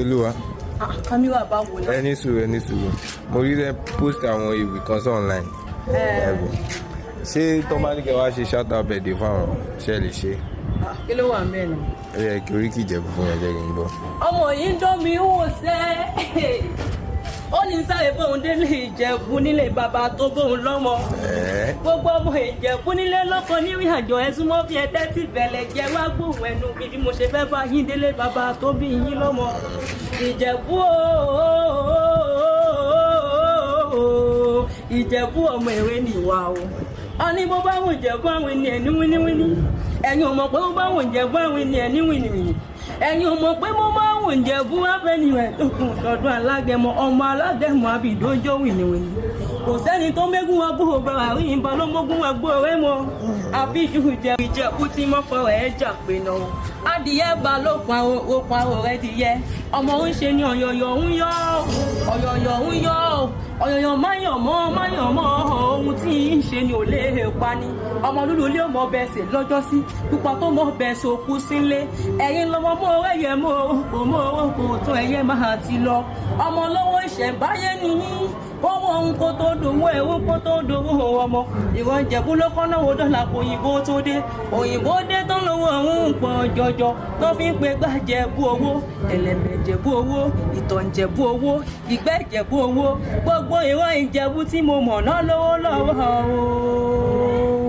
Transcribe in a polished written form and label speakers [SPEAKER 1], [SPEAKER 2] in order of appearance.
[SPEAKER 1] Olúwa.
[SPEAKER 2] Kámírà báwo náà?
[SPEAKER 1] Ẹ ní sùúrù, ẹ ní sùúrù. Mo rí ẹ post àwọn ewì kan sí online. Ẹ̀bùn. Ṣé tó bá ní kẹ́ wá ṣe shout out birthday fáwọn, ṣe lè ṣe?
[SPEAKER 2] Ah, kí ló wà ń bẹ̀ náà?
[SPEAKER 1] Ó yẹ kí oríkì Ìjẹ̀bú fún ẹ, jẹ́ kí n gbọ́.
[SPEAKER 2] Ọmọ yìí ń dán mi wò sẹ́. Ó ní sáré bóun délé Ìjẹ̀bú nílé bàbá tó bóun lọ́mọ.
[SPEAKER 1] Ẹ̀ẹ́.
[SPEAKER 2] Gbogbo ọmọ Ìjẹ̀bú nílé lọ́kọ nírìn àjò, ẹ súnmọ́ bí ẹ tẹ́tí bẹ̀lẹ̀ jẹ́ wá gbóhùn ẹnu mi bí mo ṣe fẹ́ bá yín délé bàbá tó bí yín lọ́mọ. Ìjẹ̀bú ooo, Ìjẹ̀bú ọmọ èrè nìwà o. Ọ ní bó bá wù Ìjẹ̀bú àwọn ènìyàn ní wíníwíní. Ẹ̀yin ò mọ̀ pé bó bá wù Ìjẹ̀bú àwọn ènìyàn ní wìnìwìnì. Ẹ̀yin ò mọ̀ pé mo máa wù Ìjẹ̀bú afẹ́nìwẹ̀ tó kùn lọ́dún alágẹmọ, ọmọ alágẹmọ àbìdójó wìnìwìnì. Kò sẹ́ni tó mégún wa bó bàrà rí ìbọn ló mógún wa gbó rẹ́ mọ́. Àbíjú Ìjẹ̀bú tí mọ́kọ rẹ̀ jà pé náà. Adìyẹ bá ló pa ó pa ó rẹ̀ dìyẹ. Ọmọ ń ṣe ni ọ̀yọ̀yọ̀ ń yọ, ọ̀yọ̀yọ̀ ń yọ, ọ̀yọ̀yọ̀ máyọ̀ mọ́ máyọ̀ mọ́, ohun tí ń ṣe ni ò lè pa ni. Ọmọ lúlu ilé ọmọ bẹ́ẹ̀ sè lọ́jọ́ sí, pupa tó mọ bẹ́ẹ̀ sòkú sílé. Ẹ̀yin lọ́mọ mọ́ ẹ̀yẹ mọ́ kò mọ́ kò tó ẹ̀yẹ máa ti lọ. Ọmọ lọ́wọ́ ìṣẹ̀ǹbáyé nìyí owó ohun kó tó dòwó ẹ̀wó kó tó dòwó ọmọ. Ìwọ̀n Ìjẹ̀bú ló kọ́ náwó dọ́là kò òyìnbó tó dé. Òyìnbó dé tó ń lówó ọ̀hún pọ̀ jọjọ tó fi ń pe gbàjẹ̀bú owó, ẹlẹ́mẹ̀ Ìjẹ̀bú owó, ìtọ̀ Ìjẹ̀bú owó, ìgbẹ́ Ìjẹ̀bú owó. Gbogbo ìwọ̀n Ìjẹ̀bú tí mo mọ̀ náà lówó lọ́wọ́ o.